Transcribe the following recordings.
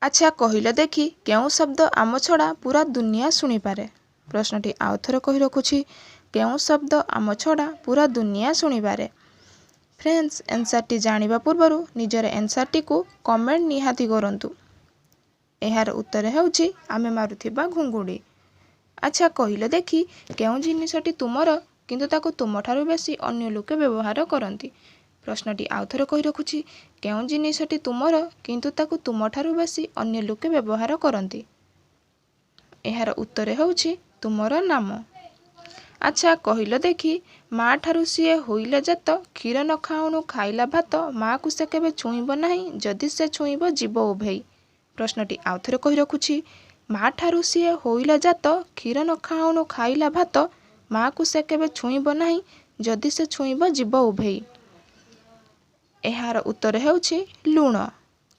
ଆଚ୍ଛା କହିଲ ଦେଖି, କେଉଁ ଶବ୍ଦ ଆମ ଛଡ଼ା ପୁରା ଦୁନିଆ ଶୁଣିପାରେ? ପ୍ରଶ୍ନଟି ଆଉ ଥରେ କହି ରଖୁଛି, କେଉଁ ଶବ୍ଦ ଆମ ଛଡ଼ା ପୁରା ଦୁନିଆ ଶୁଣିପାରେ? ଫ୍ରେଣ୍ଡସ୍, ଏନ୍ସର୍ଟି ଜାଣିବା ପୂର୍ବରୁ ନିଜର ଏନ୍ସର୍ଟିକୁ କମେଣ୍ଟ ନିହାତି କରନ୍ତୁ। ଏହାର ଉତ୍ତର ହେଉଛି ଆମେ ମାରୁଥିବା ଘୁଙ୍ଗୁଡ଼ି। ଆଚ୍ଛା କହିଲ ଦେଖି, କେଉଁ ଜିନିଷଟି ତୁମର କିନ୍ତୁ ତାକୁ ତୁମଠାରୁ ବେଶୀ ଅନ୍ୟ ଲୋକେ ବ୍ୟବହାର କରନ୍ତି? ପ୍ରଶ୍ନଟି ଆଉ ଥରେ କହି ରଖୁଛି, କେଉଁ ଜିନିଷଟି ତୁମର କିନ୍ତୁ ତାକୁ ତୁମଠାରୁ ବେଶୀ ଅନ୍ୟ ଲୋକେ ବ୍ୟବହାର କରନ୍ତି? ଏହାର ଉତ୍ତର ହେଉଛି ତୁମର ନାମ। ଆଚ୍ଛା କହିଲ ଦେଖି, ମା ଠାରୁ ସିଏ ହୋଇଲା ଜାତ, କ୍ଷୀର ନ ଖାଉଣୁ ଖାଇଲା ଭାତ, ମାକୁ ସେ କେବେ ଛୁଇଁବ ନାହିଁ, ଯଦି ସେ ଛୁଇଁବ ଯିବ ଉଭେଇ। ପ୍ରଶ୍ନଟି ଆଉ ଥରେ କହି ରଖୁଛି, ମା ଠାରୁ ସିଏ ହୋଇଲା ଜାତ, କ୍ଷୀର ନ ଖାଉଣୁ ଖାଇଲା ଭାତ, ମାକୁ ସେ କେବେ ଛୁଇଁବ ନାହିଁ, ଯଦି ସେ ଛୁଇଁବ ଯିବ ଉଭେଇ। ଏହାର ଉତ୍ତର ହେଉଛି ଲୁଣ,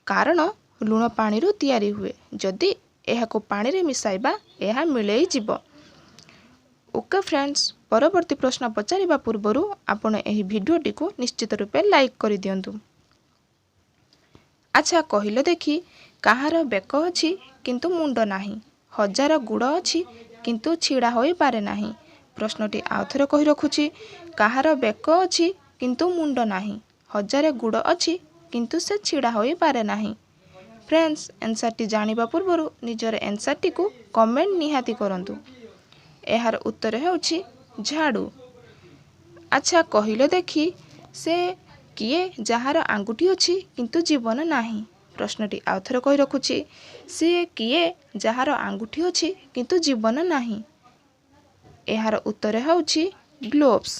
କାରଣ ଲୁଣ ପାଣିରୁ ତିଆରି ହୁଏ। ଯଦି ଏହାକୁ ପାଣିରେ ମିଶାଇବା, ଏହା ମିଳେଇ ଯିବ। ଓକେ ଫ୍ରେଣ୍ଡସ୍, ପରବର୍ତ୍ତୀ ପ୍ରଶ୍ନ ପଚାରିବା ପୂର୍ବରୁ ଆପଣ ଏହି ଭିଡ଼ିଓଟିକୁ ନିଶ୍ଚିତ ରୂପେ ଲାଇକ୍ କରିଦିଅନ୍ତୁ। ଆଚ୍ଛା କହିଲ ଦେଖି, କାହାର ବେକ ଅଛି କିନ୍ତୁ ମୁଣ୍ଡ ନାହିଁ, ହଜାର ଗୋଡ଼ ଅଛି କିନ୍ତୁ ଛିଡ଼ା ହୋଇପାରେ ନାହିଁ? ପ୍ରଶ୍ନଟି ଆଉ ଥରେ କହି ରଖୁଛି, କାହାର ବେକ ଅଛି କିନ୍ତୁ ମୁଣ୍ଡ ନାହିଁ, ହଜାରେ ଗୋଡ଼ ଅଛି କିନ୍ତୁ ସେ ଛିଡ଼ା ହୋଇପାରେ ନାହିଁ? ଫ୍ରେଣ୍ଡସ୍, ଏନ୍ସର୍ଟି ଜାଣିବା ପୂର୍ବରୁ ନିଜର ଏନ୍ସର୍ଟିକୁ କମେଣ୍ଟ ନିହାତି କରନ୍ତୁ। ଏହାର ଉତ୍ତର ହେଉଛି ଝାଡ଼ୁ। ଆଚ୍ଛା କହିଲ ଦେଖି, ସେ କିଏ ଯାହାର ଆଙ୍ଗୁଠି ଅଛି କିନ୍ତୁ ଜୀବନ ନାହିଁ? ପ୍ରଶ୍ନଟି ଆଉ ଥରେ କହି ରଖୁଛି, ସିଏ କିଏ ଯାହାର ଆଙ୍ଗୁଠି ଅଛି କିନ୍ତୁ ଜୀବନ ନାହିଁ? ଏହାର ଉତ୍ତର ହେଉଛି ଗ୍ଲୋଭ୍ସ।